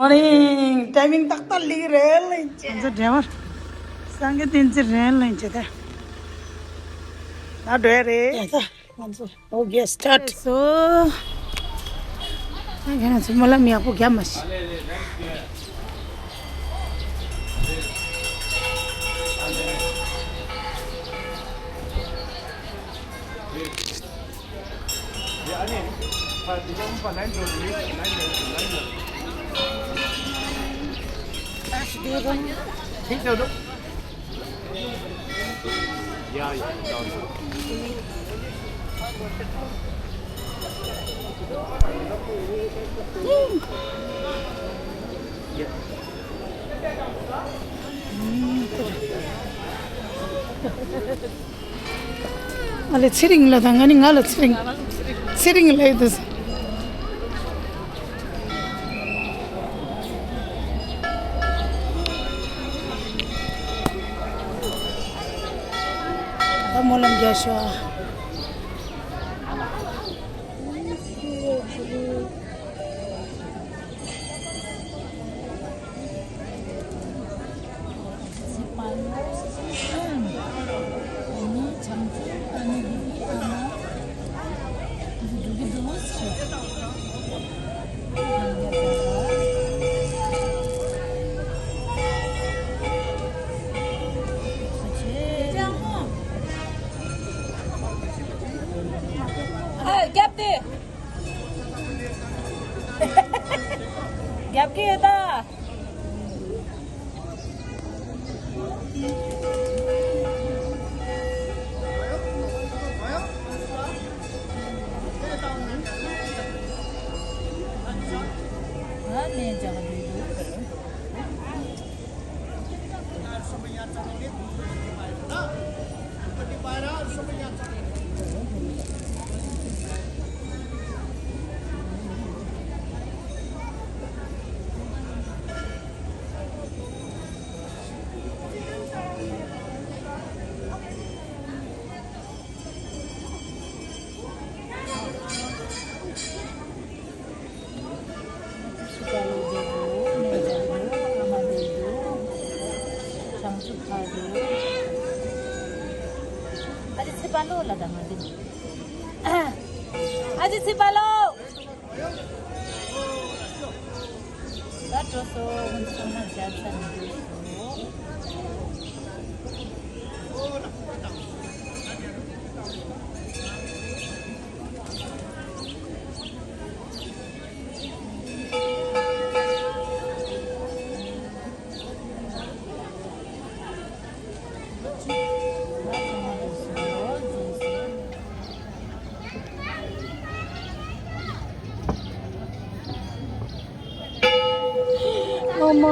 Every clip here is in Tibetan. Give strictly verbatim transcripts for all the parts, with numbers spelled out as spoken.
Morning. Timing ཏག་ཏག་ལིག་རེད་ལེན་ཅེ། ང་ཚོ་ཌ་རའི་ཝར་སངས་རྒྱས་བསྟན་འཛིན་རེད་ལེན་ཅེ་ད། ང་འགྲོ་ཡ་རེད། ཡ་ད་ང་ཚོ། Okay, start. So ང་ཚོ་སྨོན་ལམ་ཡག་པོ་བརྒྱབ་མ་ཤི། ང་ལ་ཚེ་རིང་ལ་དང་ང་ནི་ང་ལ་ཚེ་རིང་། ཚེ་རིང་ལ་ཡོད་དུས། ད་སྨོན་ལམ་རྒྱག་ཤོག་ཨ། རྒྱབ་དེ། རྒྱབ་ཀྱི་ཡོད་ད། ང་ནས་འཇགས་འདུག་ཨ་ཅེ་ཚེ་དཔལ་ལོ་ལ་དང་ང་འདི། ཨ་ཅེ་ཚེ་དཔལ་ལོ། ད་འགྲོ་སོང་། ཚང་མ་མཇལ་ཚར་ནས་འགྲོ་སོང་། ཨ་མ།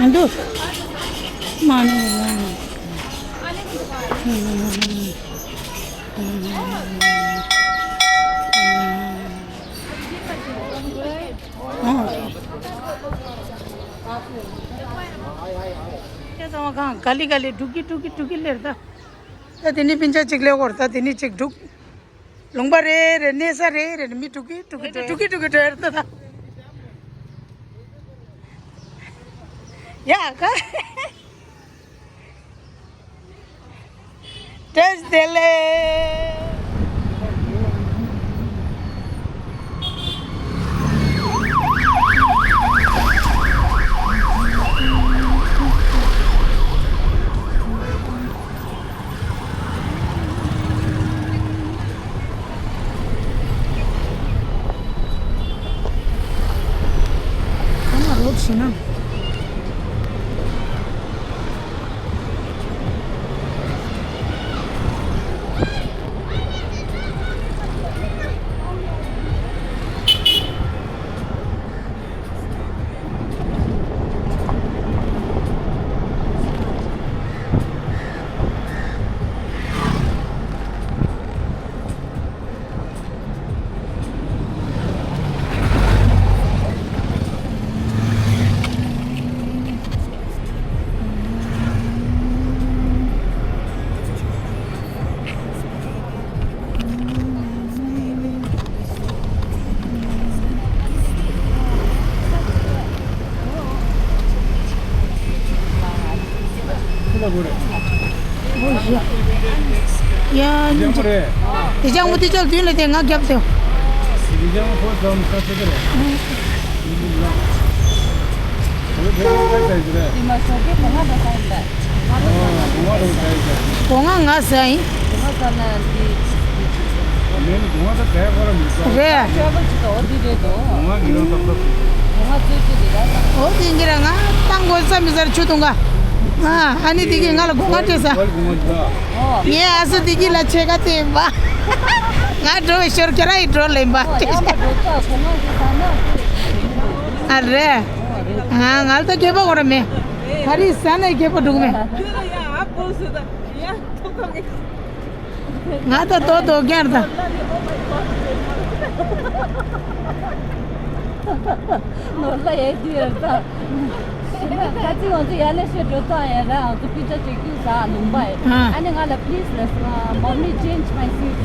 ཨ་འདུག་མ་ནི། ཨ། ཁྱེད་ཚང་མ་གང་ག་ལི་ག་ལི་འགྲོ་གི་འགྲོ་གི་འགྲོ་གི་ལེར་ད། ད་དེ་ནི་སྤུན་ཆ་གཅིག་ལས་འོར་ད་དེ་ནི་གཅིག་འགྲོ། ལུང་པ་རེ་རེ་གནས་ས་རེ་རེ་ནི་མི་འགྲོ་གི་འགྲོ་གི་འགྲོ་གི་འགྲོ་གི་འགྲོ་ཡར་ད་ད། ཡ་ག། བཀྲ་ཤིས་བདེ་ལེགས། ཨ་མ་ལོག་ཕྱིན་ན། ཡ། དེ་ཅང་མོ་དེ་ཅག་མདུན་ལ་དེ་ང་རྒྱབ་དེ། སྒོ་ང་ང་ཟ་ཡིན། རེད། འོ་དེ་འདི་ར་ང་བཏང་དགོས་ས་མི་ཟེར་ཆུ་འཐུང་ག་ཨ་ནི་དེ་གིས་ང་ལ་སྒོ་ང་སྤྲད་ས། ངའི་ཨ་སུ་དེ་གི་ལ་ཆེ་ག་དེ་ཡིན་པ། ང་འགྲོ་བའི་ཞོར་ཁྱེད་རང་ཡི་འགྲོ་ལེན་པ། ཨ་རེད། ང་ལ་ད་སྐྱེས་པ་འོ་ར་མེད། ག་རེ་ཟ་ན་སྐྱེས་པ་འགྲོ་གི་མེད། ང་ད་དོ་དོ་རྒྱལ་ད། ནོར་ལ་ཡེ་དུས་ཡར་ད། ཁ་ཅིག་ང་ཚོ་ཡར་ལས་ཤོད་འགྲོ་སྟངས་ཡར་ར་ང་ཚོ་པི་ཙ་ཅིག་ཀྱུ་ཟ་ལུང་པ་ཡེ། ཨ་ནི་ང་ལ་please let's mommy change my seat.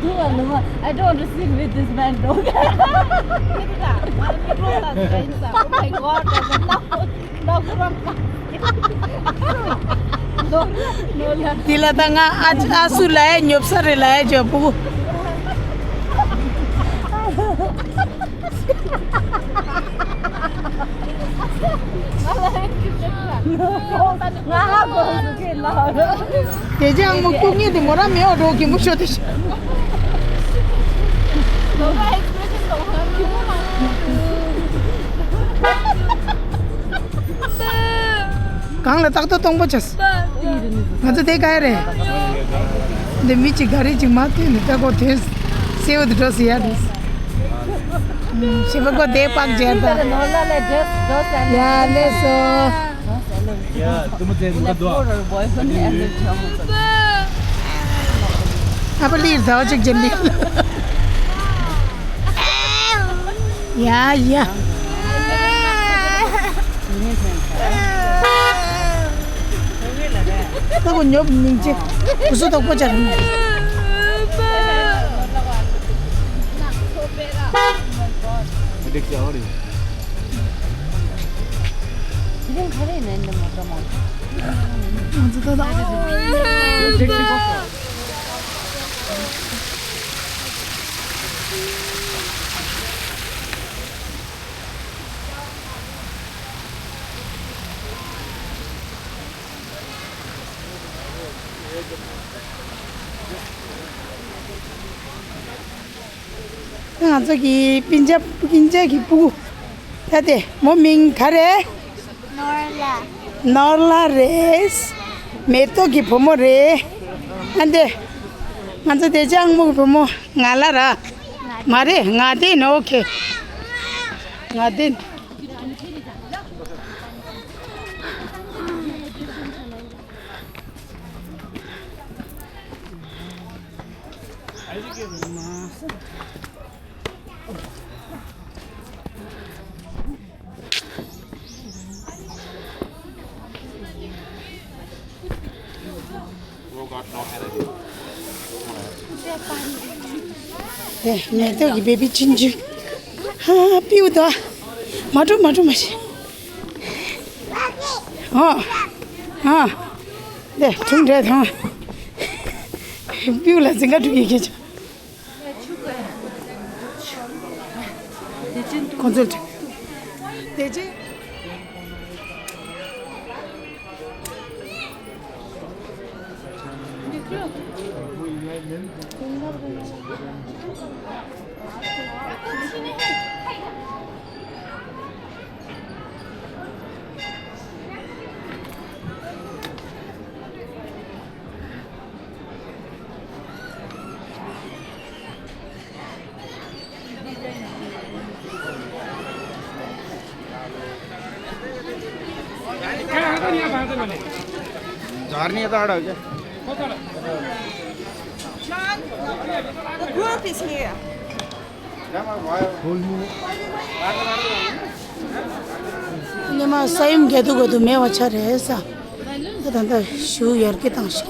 Do a little. I don't want to sit with this man dog. Oh my god. དེ་ལ་ད་ང་ཨ་ཨ་སུ་ལ་ཡ་ཉོབ་ས་རེད་ལ་ཡ་ཇོ་པུ། དེ་རྗེས་ཨ་མོ་སྐུ་ངལ་དེ་མོ་ར་མེད་འོ་འགྲོ་གི་མོ་ཤོ་དེ་ཤ། གང་ལ་རྟག་ཏུ་གཏོང་པོ་བྱས། ང་ཚོ་དེ་ག་རེད། འདི་མི་གཅིག་ག་རེ་གཅིག་མ་ཐོན་ནས་ལྟ་གོ་དེ་སེ་བོ་དེ་འགྲོ་སི་ཡ་རེད། ཞེ་པོ་གོ་དེ་པག་ཇེ་ད། ཡ་ལེ་སོ། ཨ་པ་ལིར་ཟ་བ་ཅིག་ཇེ་མི། ཡ་ཡ། ཁ་གོ་ཉོབ་མིང་ཅི། ཁུ་སུ་དོག་པོ་ཅར། ང་ཚོ་གི་སྤུན་ཆ་སྤུན་ཆ་གི་སྤུ་གུ། ད་དེ་མོ་མིང་ག་རེ། ནོར་ལ། ནོར་ལ་རེད། མེ་ཏོག་གི་བུ་མོ་རེད། ཨ་འདི། ང་ཚོ་དེ་ཅང་མོ་གི་བུ་མོ་ང་ལ་ར། མ་རེད་ང་དེ་ནོ། ཨོ་ཁེ། ང་དེ། ཨེ། ངེད་ཚོ་གི་བེ་བི་ཆུང་ཆུང་། ཧ་ཧ། པིའུ་དོ། མ་འགྲོ་མ་འགྲོ་མ་ཤི། ཨ། ཨ། དེ་ཐུང་འདྲ་ཐང་། པིའུ་ལ་འཛིན་ག་འགྲོ་གི་ཁྱེད་ཚོ། ཁོང་ཚོ་ལ་དེ་ཅི། The group is here. ཉི་མ་ས་ཡོམ་རྒྱག་དུས་གོ་དུ་མེད་པ་ཆ་རེད་ས། ད་ད་ད་ཞུ་ཡར་གི་བཏང་ཞིག་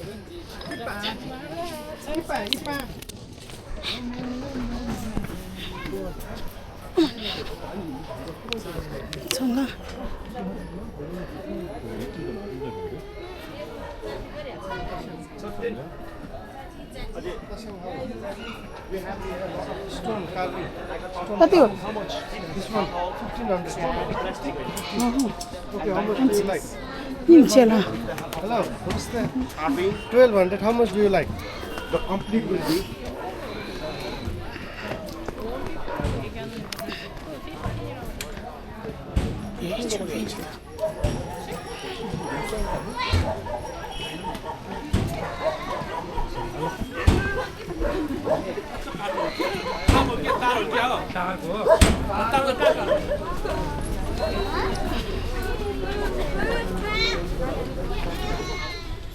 ཚོང་ཁང་། Stone carving. Stone. What do you? This one, fifteen hundred. Okay, how much do you like? Hello, what's that? Twelve hundred. How much do you like? The complete will be.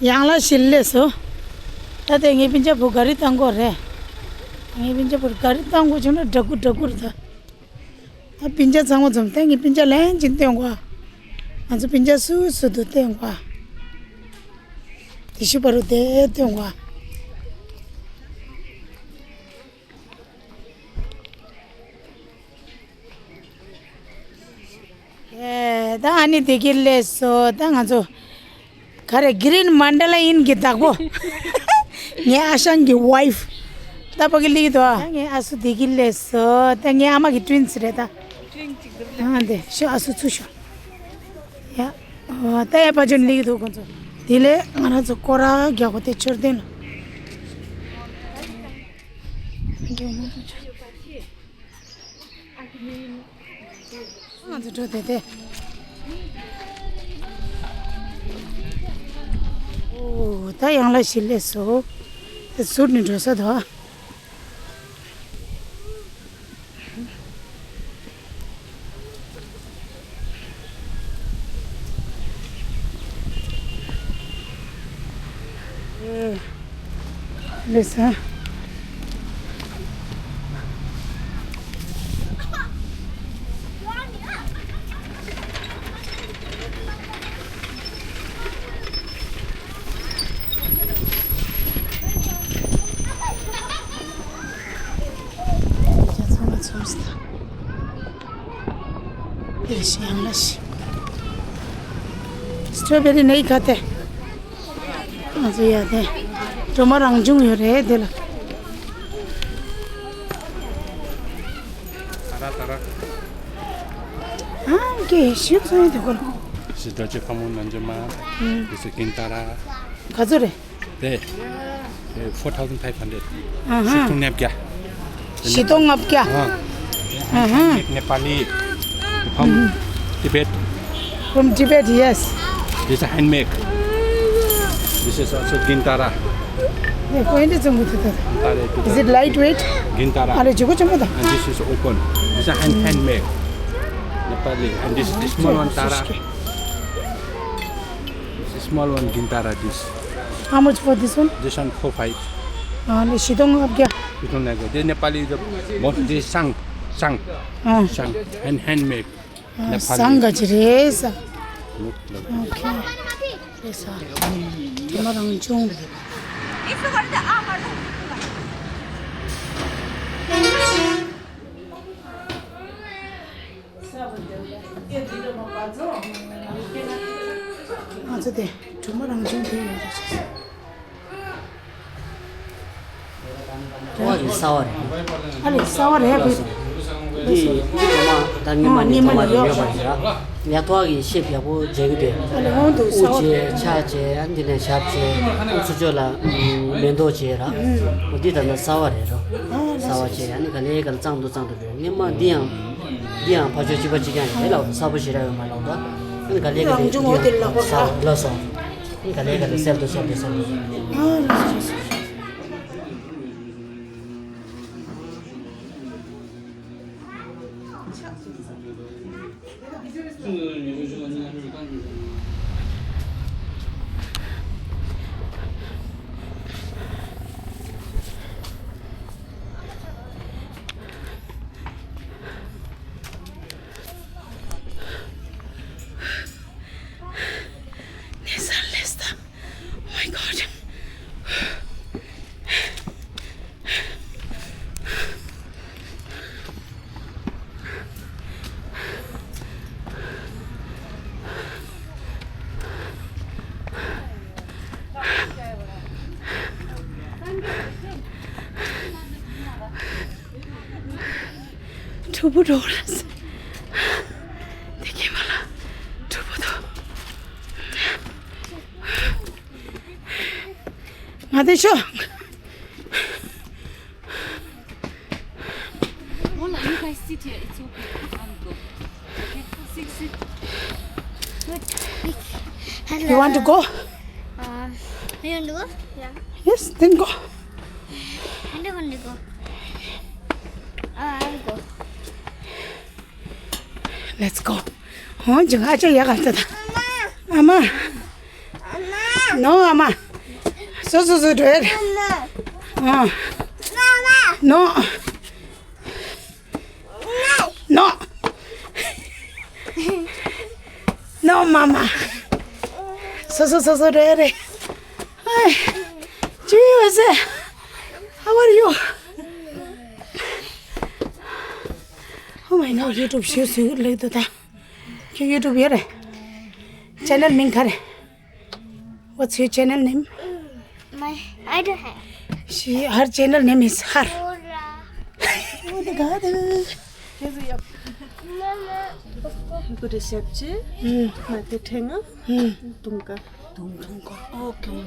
ཡང་ལ་ཞིག་སླེབས་སོང་། ད་དེ་ངའི་སྤུན་ཀྱག་བུ་ག་རེ་བཏང་དགོས་རེད། ངའི་སྤུན་ཀྱག་བུ་ག་རེ་བཏང་དགོས་བྱུང་ན་འདྲ་སྐུ་འདྲ་སྐུ་རེད་ད། ད་སྤུན་ཀྱག་ཚང་མ་འཛོམས་ཏེ་ངའི་སྤུན་ཀྱག་ལན་གཅིག་སྟོན་དགོས། ང་ཚོ་སྤུན་ཀྱག་སུ་སུ་འདུག་སྟོན་དགོས། དེ་ཤུ་པ་རུ་དེ་སྟོན་དགོས། ཨེ། ད་ཨ་ནི་དེ་གི་ལས་སོ། ད་ང་ཚོ་ག་རེ་གྷི་རིན་མན་ཌ་ལ་ཨིན་གི་བདག་པོ། ངའི་ཨ་ཞང་གི་ཝའིཕ། ད་ཕ་གི་ལིག་དོ། ད་ངའི་ཨ་སུ་དེ་གི་ལས་སོ། ད་ངའི་ཨ་མ་གི་ཊུ་ཝིན་སི་རེད་ད། ཨ་འདི་ཤོ་ཨ་སུ་ཚུར་ཤོག་ཡ། ཨོ། ད་ཡ་པ་ཅོན་ལིག་དོ་ཁོང་ཚོ། དེ་ལས་ང་རང་ཚོ་སྐོར་ར་རྒྱག་གོ་དེ་ཆོར་དེ་ན། ང་ཚོ་འགྲོ་དེ་དེ། ཨོ་ད་ཡང་ལ་ཞིག་སླེབས་སོང་། དེ་ཟུར་ནས་འགྲོ་ས་དོ། ལེ་ས། སི་ཊོ་བེ་རི་ནི་ག་དེ། ང་ཚོ་ཡ་དེ། གྲོ་མ་རང་བྱུང་ཡོད་རེད་དེ་ལ། ཨ་ཀེ་ཤིག་སོང་དེ་གོ། ཤི་ཌོ་ཅེ་ཕ་མོ་ནན་ཇེ་མ། ཨུམ། དེ་སི་གིན་ཏ་ར། ག་ཚོད་རེད། དེ། four thousand five hundred. ཨ་ཧ། བཞི་སྟོང་ལྔ་བརྒྱ། བཞི་སྟོང་ལྔ་བརྒྱ། ཨ་ཧ། ནེ་པ་ལི། From Tibet. From Tibet, yes. This is handmade. This is also Gintara. ནེ་ཀོ་ཨིན་ཌི་ཙམ་གྱི་ཐུག་ཐུག Is it lightweight? Gintara. ཨ་ལེ་ཇི་གོ་ཆེན་པོ་ད། And this is open. This is hand handmade. Nepali. And this is small one Tara. This is small one Gintara this. How much for this one? This one four five. ཨ་ནི་བཞི་སྟོང་ལྔ་བརྒྱ། བཞི་སྟོང་ལྔ་བརྒྱ། དེ་ནེ་པ་ལི་དེ་མོ་དེ་ཤང་ཤང་ཨ་ཤང་hand handmade. ཨ་ནེ་པ་ལི། ཤང་ག་ཅི་རེད་ས། ལུག་ལུག་ཨོ་ཁེ། རེད་ས། དེ་མ་རང་བྱུང་། ང་ཚོ་དེ་གྲོ་མ་རང་བྱུང་དེ་ཡོད་རེད། ཨ་ལེ་གསར་བ་རེད། ཨ་ལེ་གསར་བ་རེད་བུ། འདི་འདི་གྲོ་མ་ད་སྔོན་མ་ནས་གྲོ་མ་རེད་ཡོད་པ་ཡིན་ར། ཡག་ཐོག་གི་ཤེབ་ཡག་པོ་མཇལ་གི་འདུག་ཨ་ལེ་ཧོན་དུ་གསར་བ་དབུ་བྱས་ཕྱག་བྱས་ཨ་འདི་ནས་ཞབས་བྱས་ཨུ་ཚུ་ཅོ་ལ་མེ་ཏོག་བྱས་ར། འོ་འདི་ད་ལྟ་གསར་བ་རེད་རོ། གསར་བ་བྱས་ཨ་ནི་ག་ལེ་ག་ལེ་གཙང་དུ་གཙང་དུ་འགྲོ། སྔོན་མ་འདི་ཡང་འདི་ཡང་ཕ་ཆོས་གཅིག་པ་གཅིག་རྐྱང་ཡིན་ལ་གསར་པོ་ཞེ་དྲག་ཡོད་མ་ལོག་ད། ཨ་ནི་ག་ལེ་ག་ལེ་རང་བྱུང་འོ་དེ་ལ་གོ་གསར་བ་ལ་སོང་། ཨ་ནི་ག་ལེ་ག་ལེ་གསར་དུ་གསར་དུ་གསར་དུ། ཨ་ལ་སོང་སོང་སོང་། Nissan Leicester. Oh my God. ཕྲུ་གུ་འགྲོ་ར་སེ། དེ་ཁྱེད་མ་ལ་ཕྲུ་གུ་དོ། ང་དེ་ཤོག Hola, you guys sit here. It's okay. I'm good. Okay, sit, sit. Hello. You want to go? Um, you want to go? Yeah. Yes, then go. I don't want to go. Uh, I'll go. Let's go. ཧོན་ཅིག་ཨ་ཅག་ཡག་ག་ཚ་ད། ཨ་མ། No, ཨ་མ། སོ་སོ་སོ་འགྲོ་ཡ་རེད། ཨ། No. No. No, མ་མ། སོ་སོ་སོ་སོ་འགྲོ་ཡ་རེད། ཨེ། ཅི་ཡོད་ཟེ། How are you? Oh my God, YouTube ཞུ་ཟེར་ལེགས་འདུག་ད། ཁྱོད་YouTube ཡོད་རེད། Channel མིང་ག་རེད། What's your channel name? My, I don't have. She, her channel name is Har. Ora. Oh, the garden. Mama. Good reception. ཨུམ། མ་དེ་ཕྲེང་ང་། ཨུམ། དུང་དཀར། དུང་དཀར། ཨོ་ཁེ།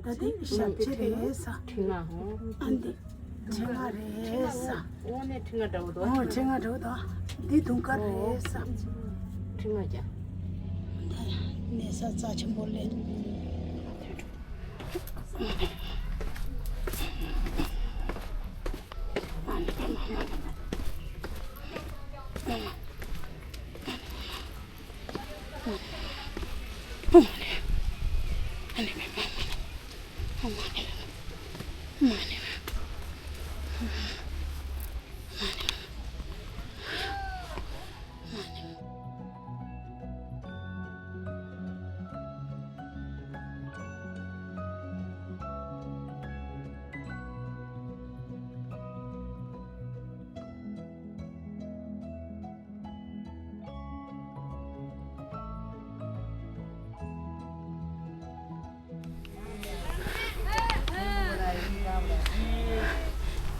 ད་དེ་ཞབས་ཕྱི་རེད་ས། ཕྲེང་ང་ཧོ། ཨ་འདི། ཁྲི་ལྔ་རེད་ས། འོ་ནས་ཁྲི་ལྔ་འདྲ་བོ་འདུག་ཁྲི་ལྔ་འདྲ་བོ་འདུག་འདི་དུང་དཀར་རེད་ས། ཁྲི་ལྔ་རྒྱ། གནས་ས་རྩ་ཆེན་པོ་ལས།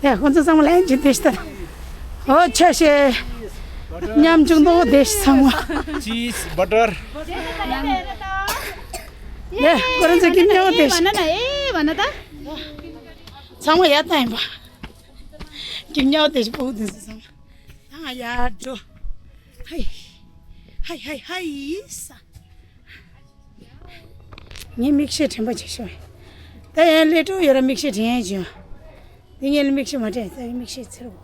ཡ། ཁོང་ཚོ་ཚང་མ་ལན་ཅིག་བདེ་ཤི་ད། ཨོ་ཆ་ཤེས། ཉམ་ཆུང་དོ་བདེ་ཤི་ཚང་མ། ཅིས་བ་ཏར། ཡ། ཁོ་རང་ཚོ་ཁྱིམ་ཉོ་བདེ་ཤི། ཚང་མ་ཡ་ད་ཡིན་པ། ཁྱིམ་ཉོ་བདེ་ཤི་པོ་བདེ་ཤི་ཚང་མ། ད་ཡར་འགྲོ། ཧའི། ཧའི་ཧའི་ཧའི་ས། ངས་མིག་ཤེལ་དྲན་པ་བྱེད་ཤོག་ད་ཡང་ལས་འཕྲོ་ཡོད་ར་མིག་ཤེལ་དྲན་ཡང་བྱོས། འདི་ངས་ལ་མིག་ཤེལ་མ་དྲན་ད་ཡང་མིག་ཤེལ་ཚེར་བོ།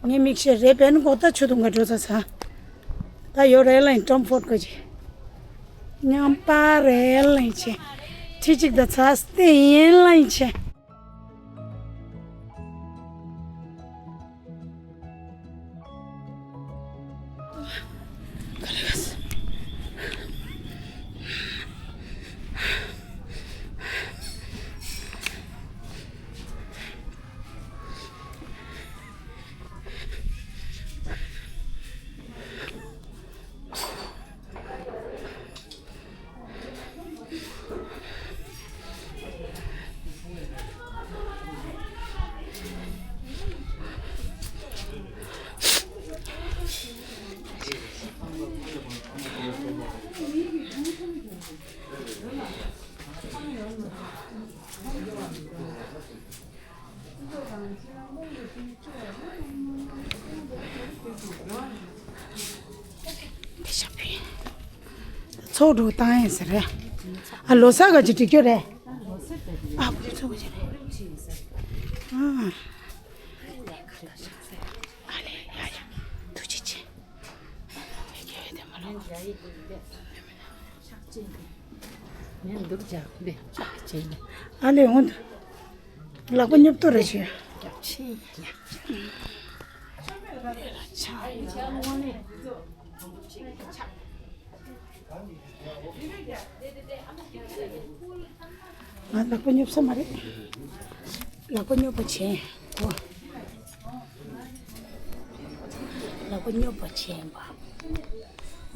ངས་མིག་ཤེལ་རེ་བན་གོ་ད་ཆུ་དུང་ག་འགྲོ་ཚ་ཚ། ད་ཡོད་རེ་ལ་ཡིན་ཀྲམ་ཕོར་ག་ཅི། མཉམ་པ་རེ་ལ་ཡིན་ཆེ། ཁྲི་གཅིག་ད་ཚ་སྟེ་ཡིན་ལ་ཡིན་ཆེ། ཚོགས་འགྲོ་བཏང་ཡིན་ཟེར་རེད། ཨ་ལོ་གསར་ག་ཅིག་འགྲིག་རྒྱུ་རེད། ཨ་བུ་ཚོ་ག་ཅིག་རེད། ཨ་ལེ་ཡ་ཡ་ཐུགས་རྗེ་ཆེ། ཨ་ལེ་འོང་དུ། ལག་པ་སྙོབ་ཏོ་རེ་བྱོས། ང་ལག་པ་སྙོབ་ས་མ་རེད། ལག་པ་སྙོབ་པ་བྱས་གོ། ལག་པ་སྙོབ་པ་བྱས་པ།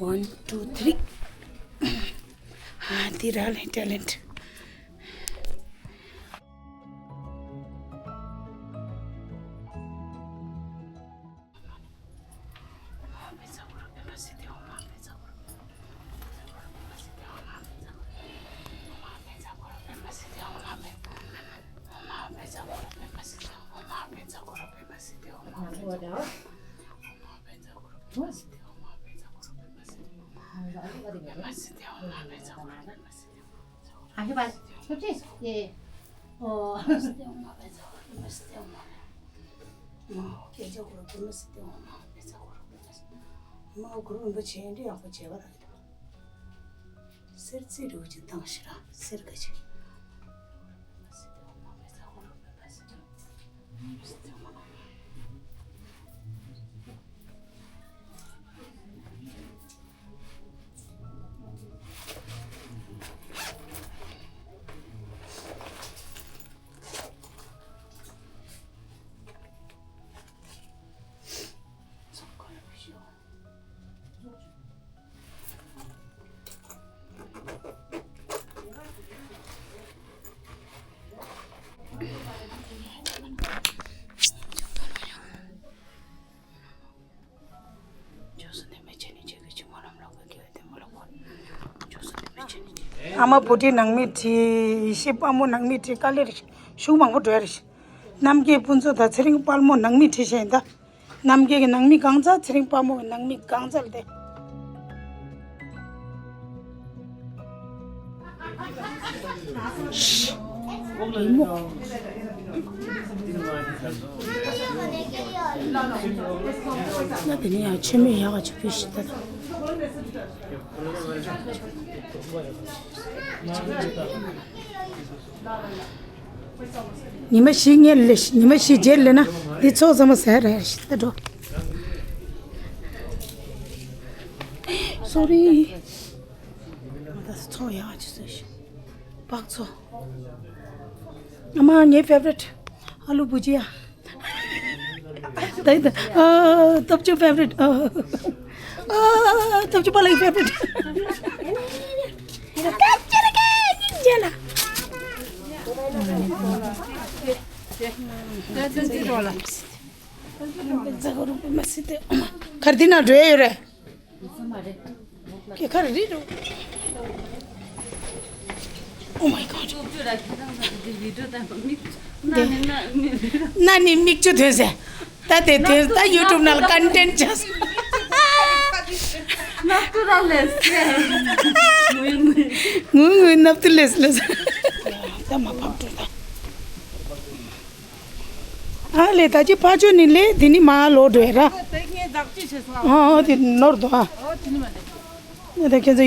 One, two, three. ཨ་འདི་ར་ལེན་ཊེ་ལེན་ཊི། ཨ་ཧི་པ་ཆབ་ཆེ་ཡེ། ཨོ། མ་གུ་རུ་རིན་པོ་ཆེ་འདི་ཡག་པོ་བྱས་པ་རེད། གསེར་རྩི་རུ་ཅིག་བཏང་ཞིག་ར་གསེར་ག་ཅིག་ཨ་མ་བུ་ཁྲིད་ནང་མི་ཁྲིད། ཡེ་ཤེས་དཔལ་མོ་ནང་མི་ཁྲིད། དཀའ་ལས་རེད། ཤུགས་མང་པོ་འགྲོ་ཡ་རེད། རྣམ་རྒྱལ་ཕུན་ཚོགས་དང་ཚེ་རིང་དཔལ་མོ་ནང་མི་ཁྲིད་བཞིན་ད། རྣམ་རྒྱལ་གྱི་ནང་མི་གང་ཚ། ཚེ་རིང་དཔལ་མོ་གི་ནང་མི་གང་ཚ་ལ་དེ། ང་དེ་ནས་ཡང་མཆོད་མེ་ཡག་ག་ཅིག་ཕུལ་ཞིག་ད། ཉི་མ་བཞི་ངས་ལས། ཉི་མ་བཞི་རྗེས་ལས་ན་འདི་ཚོགས་ཚང་མ་ཟ་ར་ཞིག་ད་འགྲོ། སོ་རི། ད་ཚོགས་ཡག་ཅིག་བཟོས་ཤིག་སྤགས་ཚོགས། ཨ་མ་ངའི་ཕེ་ཝ་རི་ཊི། ཨ་ལུ་བུ་ཇི་ཡ། ད་ཡིན་ད། ཨ། སྟོབས་ཆེན་ཕེ་ཝ་རི་ཊི། ཨ། ཨ། སྟོབས་ཆེན་པ་ལགས་ཕེ་ཝ་རི་ཊི། གར་འདི་ན་འགྲོ་ཡ་ཡོད་རེད། ཁྱེད་ཁར་རི་རུ། Oh my God. ན་ནི་མིག་ཆུ་ཐོན་ཟེར། ད་དེ་ཐོན་ད་ཡུ་ཊུབ་ནང་ལ་ཀོན་ཊེན་ཊི་བྱས། ནག་ཏུ་ར་ལས་ཟེར། ངུས་ངུས། ངུས་ངུས་ནག་ཏུ་ལས་ལས། ད་མ་ཕབ་འགྲོ་ད། ཨ་ལས་ད་ཅི་ཕ་ཆོས་ནི་ལས་དེ་ནི་མ་ལོ་འགྲོ་ཡ་ར། དེ་ངས་བདག་ཅི་བྱེད་སོང་། ཨ་ཨ་དེ་ནོར་དོ་ཨ། ཨོ་དེ་ནི་མ་རེད། ད་ཁྱེད་ཚོ་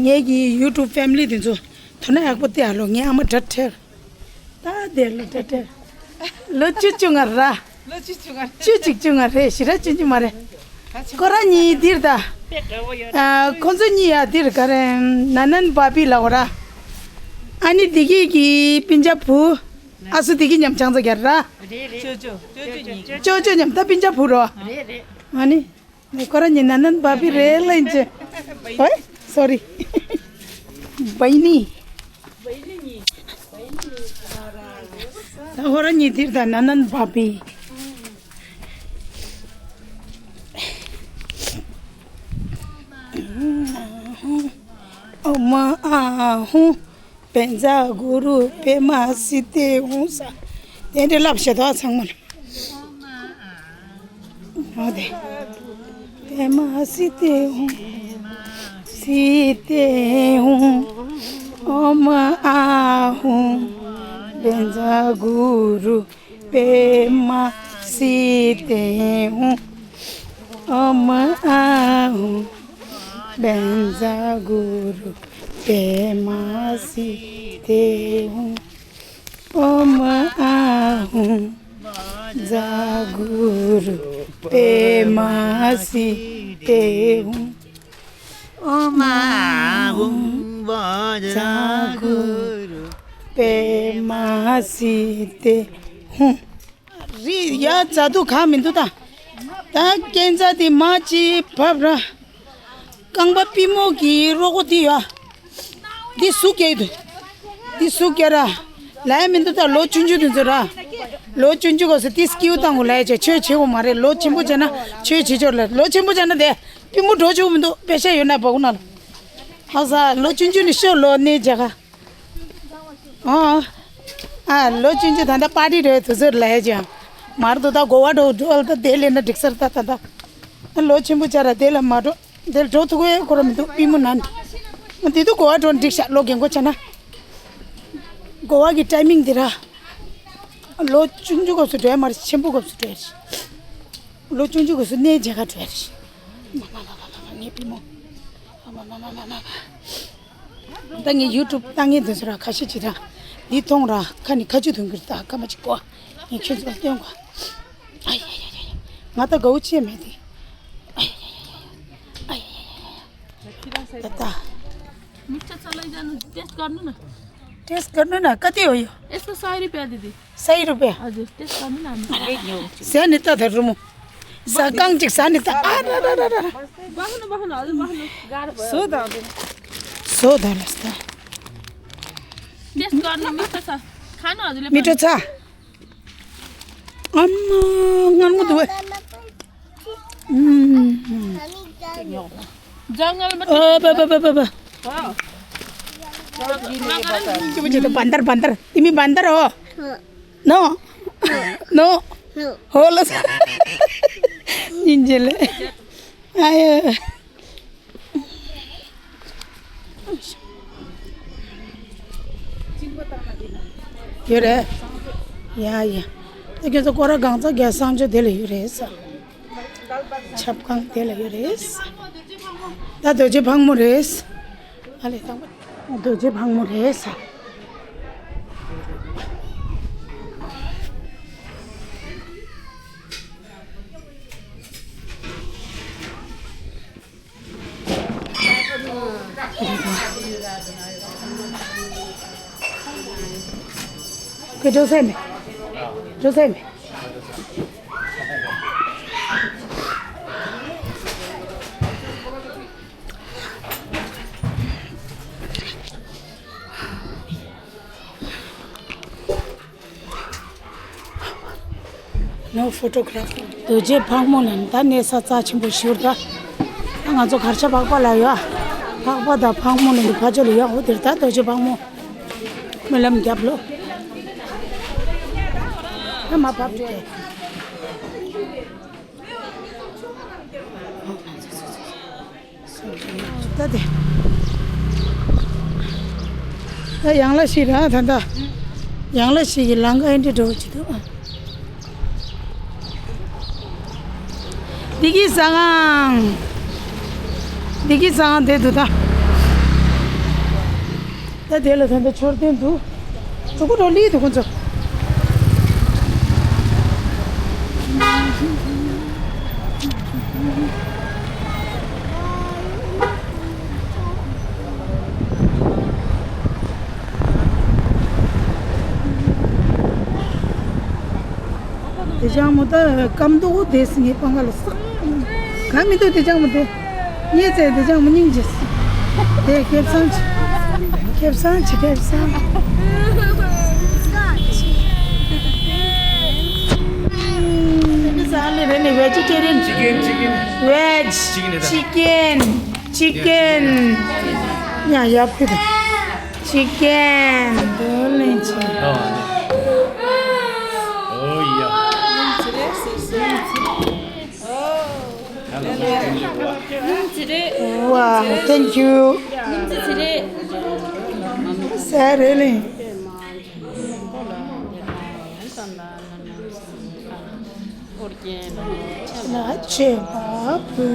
ངེད་ཀྱི་ཡུ་ཊུབ་ཕེ་མི་ལི་དེ་ཚོ་དོ་སྣང་ཡག་པོ་སྟེར་ཨ་ལོ། ངའི་ཨ་མ་དྲ་ཁྲེར། ད་དེ་ལོ་དྲ་ཁྲེར། ལོ་བཅུ་བཅུ་ང་ར། ལོ་བཅུ་བཅུ་ང་ར། བཅུ་གཅིག་བཅུ་ང་རེད། ཞེ་དྲག་བཅུ་གཅིག་མ་རེད། ཁོ་རང་གཉིས་འདིར་ད། ཨ་ཁོ་ཚོ་གཉིས་ཡ་འདིར་ག་རེ། ན་ནན་བྷ་བྷི་ལ་འོ་ར། ཨ་ནི་དེ་གི་གི་སྤུན་ཀྱག་བུ། ཨ་སུ་དེ་གི་མཉམ་ཆང་ཚ་ག་ར། ཅོ་ཅོ་ཅོ་ཅོ་གཉིས། ཅོ་ཅོ་མཉམ་ད་སྤུན་ཀྱག་བུ་རོ། ཨ་ནི། ཁོ་རང་གཉིས་ན་ནན་བྷ་བྷི་རེད་ལ་ཡིན་ཅེ། ཨོའི། སོ་རི། བྷི་ནི། ད་ཁོ་རང་གཉིས་འདིར་ད་ན་ནན་བྷ་བྷི། ཨོ་མ་ཨ་ཧུ། བཛྲ་གུ་རུ་པདྨ་སིདྡྷི་ཧཱུྃ་ས། དེ་འདྲའི་ལབ་བྱེད་དོ་ཚང་མ་ལ། ཨོ་དེ། པདྨ་སིདྡྷི་ཧཱུྃ། སིདྡྷི་ཧཱུྃ། ཨོ་མ་ཨ་ཧུ། བཛྲ་གུ་རུ། པདྨ་སིདྡྷི་ཧཱུྃ། ཨོ་མ་ཨ་ཧུ། བཛྲ་གུ་རུ། པདྨ་སིདྡྷི་ཧཱུྃ། ཨོ་མ་ཨ་ཧུ། བཛྲ་གུ་རུ། པདྨ་སིདྡྷི་ཧཱུྃ། ཨོ་མ་ཨ་ཧུ། བཛྲ་གུ་རུ། པདྨ་སིདྡྷི་ཧཱུྃ། རི་ཡ་ཛ་དུ་གང་མི་འདུག་ད། ད་རྐྱེན་ཛ་དེ་མ་ཅི་བབ་ར། རྐང་པ་པུས་མོ་གི་རོ་ཁོ་དེ་ཡ། འདི་ཟུག་སྐྱེ་འདུག་འདི་ཟུག་སྐྱེ་ར། ལ་ཡ་མི་འདུག་ད་ལོ་ཆུང་ཆུང་དེ་ཚོ་ར། ལོ་ཆུང་ཆུང་གོ་སོ་དེ་སྐྱིའུ་བཏང་གོ་ལ་ཡ་ཆེ་ཆོས་བྱེད་གོ་མ་རེད། ལོ་ཆེན་པོ་བྱས་ན་ཆོས་བྱེད་ཆོག་ལ་ལོ་ཆེན་པོ་བྱས་ན་དེ། པུས་མོ་འགྲོ་ཆོག་མི་འདུག་པེ་ཤ་ཡོད་ན་བ་གོ་ན་ལ། ཧ་ས་ལོ་ཆུང་ཆུང་ནི་ཤོ་ལོ་ནི་ཇ་ག་ཨ། ཨ་ལོ་ཆུང་ཆུང་ད་ལྟ་པར་ཊི་རེད་དུ་ཟེར་ལས་ཀྱང་མར་དུ་ད་གོ་བ་འགྲོ་འགྲོ་ད་དེ་ལས་ན་འགྲིག་སར་ད་ད་ད། ཨ་ལོ་ཆེན་པོ་ཆ་ར་དེ་ལ་མ་འགྲོ་དེ་ལ་འགྲོ་ཐུག་གོ་ཡ་ཁོ་ར་མི་འདུག་པུས་མོ་ན་འདི་དུ་གོ་བ་འགྲོ་འགྲིག་ཤག་ལོ་རྒན་གོ་ཆ་ན། གོ་བ་གི་ཊའི་མིང་འདི་ར། ལོ་ཆུང་ཆུང་སྐབས་སུ་འགྲོ་ཡ་མ་རེད། ཆེན་པོ་སྐབས་སུ་འགྲོ་ཡ་རེད། ལོ་ཆུང་ཆུང་སྐབས་སུ་གནས་མཇལ་ཁ་འགྲོ་ཡ་རེད། མ་མ་མ་མ་མ་ངའི་པུས་མོ། མ་མ་མ་མ་མ་མ། ད་ངས་ཡུ་ཊུབ་བཏང་མཁན་དེ་ཚོ་ར་ཁ་ཤས་ཅིག་ར། འདི་མཐོང་ར་ཁ་ནི་ཁ་ཆུ་ཐོན་གི་རེད། ད་ཁ་མ་ཅིག་གོ། ངས་ཁྱོད་ཚོ་ལ་སྟོན་གོ། ཨ་ཡ་ཡ་ཡ་ཡ། ང་ད་དགའ་བོ་ཆེ་མེད་དེ། ཨ་ཡ་ཡ་ཡ་ཡ། ཨ་ཡ་ཡ་ཡ་ཡ། ད་ད། मिठो छ लैजानु, टेस्ट गर्नु न। टेस्ट गर्नु न, कति हो यो? यसको सय रुपियाँ दिदी। सय रुपियाँ। हजुर, टेस्ट गर्नु न। ཟས་ནི་ད་ད་རུ་མོ། ཟ་རྐང་གཅིག་ཟ་ནི་ད་ཨ་ར་ར་ར་ར། बस्नु, बस्नु, हजुर, बस्नु। गाह्रो भयो। सो द सो द लस्ता। टेस्ट गर्नु, मिठो छ। खानु हजुरले पनि। मिठो छ। आम्मा, गाह्रो दुवै। जङ्गलमा। ओ बाबा बाबा बाबा। हो। बंदर बंदर तिमी बंदर हो। No no. हो ल। निन्जेले। आयो। ཡོད་རེད། ཡ་ཡ། ད་ཁྱོད་ཚོ་སྐོར་ར་གང་ཚ་རྒྱལ་བསང་མཆོད་དེ་ལ་ཡོད་རེད་ས། ཆབ་ཁང་དེ་ལ་ཡོད་རེད་ས། ད་རྡོ་རྗེ་ཕག་མོ་རེད་ས། ཨ་ལེ་དང་པོ། རྡོ་རྗེ་ཕག་མོ་རེད་ས། ཁྱོད་འགྲོ་སེམས་མེད། འགྲོ་སེམས་མེད། No photograph. རྡོ་རྗེ་ཕག་མོ་ལ་ད་གནས་ས་རྩ་ཆེན་པོ་ཞུར་ད། ང་ཚོ་གར་ཆ་འཕགས་པ་ལ་ཡོད། འཕགས་པ་དང་ཕག་མོ་ལ་འདི་ཕ་ཆོ་ལ་ཡོད། འོ་དེར་ད་རྡོ་རྗེ་ཕག་མོ་སྨོན་ལམ་རྒྱབ་ལོ། ཨ་མ་བབས་ཏེ། ད་དེ། ད་ཡང་ལ་ཞིག་ར་ད་ད། ཡང་ལ་ཞིག་གི་ལང་ཀ་ཨེ་འདྲ་འགྲོ་གི་འདུག་འདི་གི་ཟ་ཁང་། འདི་གི་ཟ་ཁང་དེ་འདུག་ད། ད་དེ་ལ་ད་ད་མཆོད་རྟེན་འདུག་ཕྲུ་གུ་འགྲོ་ལི་དུ་ཁོ་ཚོ། དེ་ཅང་མོ་ད་སྐམ་མདོག་དེ་སི་ངའི་པང་ཁ་ལ་ཟག་ག་མི་འདུག་དེ་ཅང་མོ་དེ། ངའི་ཚེ་དེ་ཅང་མོ་སྙིང་རྗེ་སི། དེ་ཁེབས་སང་ཆི། ཁེབས་སང་ཆི་ཁེབས་སང་། ཟ་ལེ་རེ་ནི་vegetarian chicken chicken veg chicken chicken chicken ཉ་ཡབ་ཁུ་དང་། Chicken. Dole chi. Oh yeah. Wow, thank you. Sir, really. ལ་ཆེ་བ་བུ།